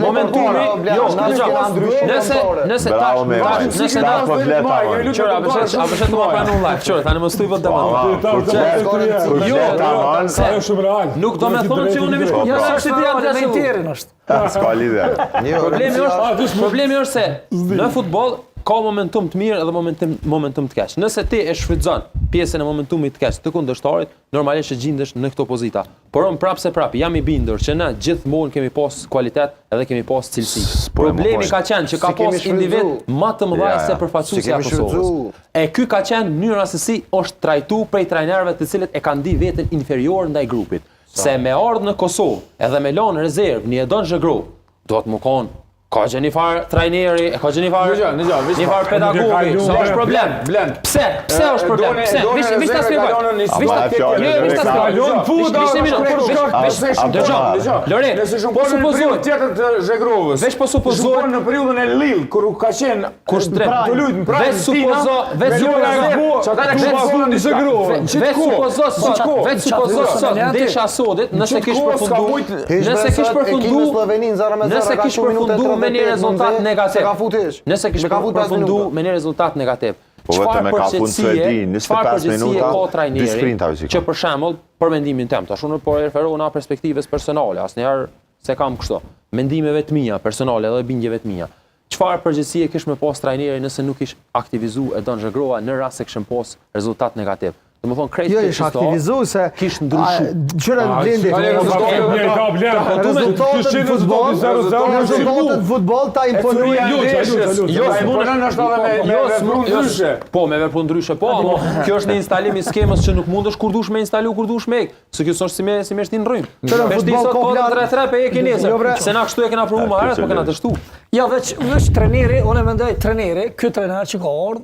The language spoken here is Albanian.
Momentumi, jo, dëgjo. Nëse nëse tash, tash, nëse na po flet tamam. Qyre, a pse a pse të ma pranu live? Qyre, tani mos thuj vot tamam. Jo, tamam. Se është shumë real. Nuk do me thonë që unë më shkoj. Jo, është ti atë me Interin është. S'ka lidhje. Problemi është, problemi është se në futboll ka momentum të mirë edhe momentum momentum të keq. Nëse ti e shfrytëzon pjesën e momentumit të keq të kundërshtarit, normalisht që gjindesh në këto pozita. Por unë prapë se prapë jam i bindur që na gjithmonë kemi pas kualitet edhe kemi pas cilësi. Po e Problemi mohoj. ka qenë që ka Si kemi pas individ shfrytëzu. më të mëdha Ja, ja. se përfaqësuesja Si kemi e Kosovës. shfrytëzu. E ky ka qenë mënyra se si është trajtu prej trajnerëve të cilët e kanë ndi veten inferior ndaj grupit. Se me ardhë në Kosovë edhe me lanë rezervë një Edon Zhegrova, do të më konë ka që një farë trajneri, e ka që një farë Dëgjo, dëgjo, veç një farë pedagogi, Nuk e sa ka është problem? Blend. Pse? Pse është problem? Doni- Pse? doni Vish vish ta rezervë shpjegoj. ka lënë një Vish ta A, fjalën Jo, vish ta e shpjegoj. Kalon futa, Vish një minutë, për vish- shkak vish- se shumë Dëgjo, dëgjo. Lore, Nëse shumë po në supozoj- periudhën tjetër të Zhegrovës. Veç po supozoj- Shumë në periudhën e Lille kur u ka qenë Kush drejt? Të lujt në prime Veç supozo, veç supozo, që ata veç kishin supozo- në Zhegrovën. Veç supozo sot, veç supozo sot, ndeshja sotit, nëse kish përfundu, nëse kish përfundu, Sllovenin 0 me 0 nëse kish përfundu me një rezultat negativ. Ka fut hiç. Nëse kish Me ka fut 5 përfundu minuta. me një rezultat negativ. Po vetëm e ka fund Suedin, çfarë 25 përgjegjësie minuta, ka dy trajneri sprintave që ka. që për shembull, për mendimin tim, tash unë po e referohem na perspektivës personale, asnjëherë se kam kështu. Mendimeve të mia personale dhe bindjeve të mia. Çfarë përgjegjësie kish me pas trajneri nëse nuk ish aktivizu Edon Zhegrova në rast se kishim pas rezultat negativ? Do të thonë krejt Jo, këtë ish aktivizu se kish ndryshu. Qyre Blendi, ka E njëjta Blend. rezultatet në futboll, rezultatet në futboll ta imponojnë Luca, Luca, Luca. Jo, s'mund është edhe me me Jo, vepru s'mund- jo, ndryshe. Po, me vepru ndryshe, po, ama kjo është një instalim i skemës që nuk mundesh kur dush me instalu, kur dush me ik. Se kjo s'është si me si me shtin rrym. Qyre, Me shtin futboll sot ka po plan- 3-3 pe e ke nesër. Jo, bre. Se na kështu e kena provu më herët, po kena dështu. Jo, veç, veç treneri, unë e mendoj treneri, ky trener që ka ardhur,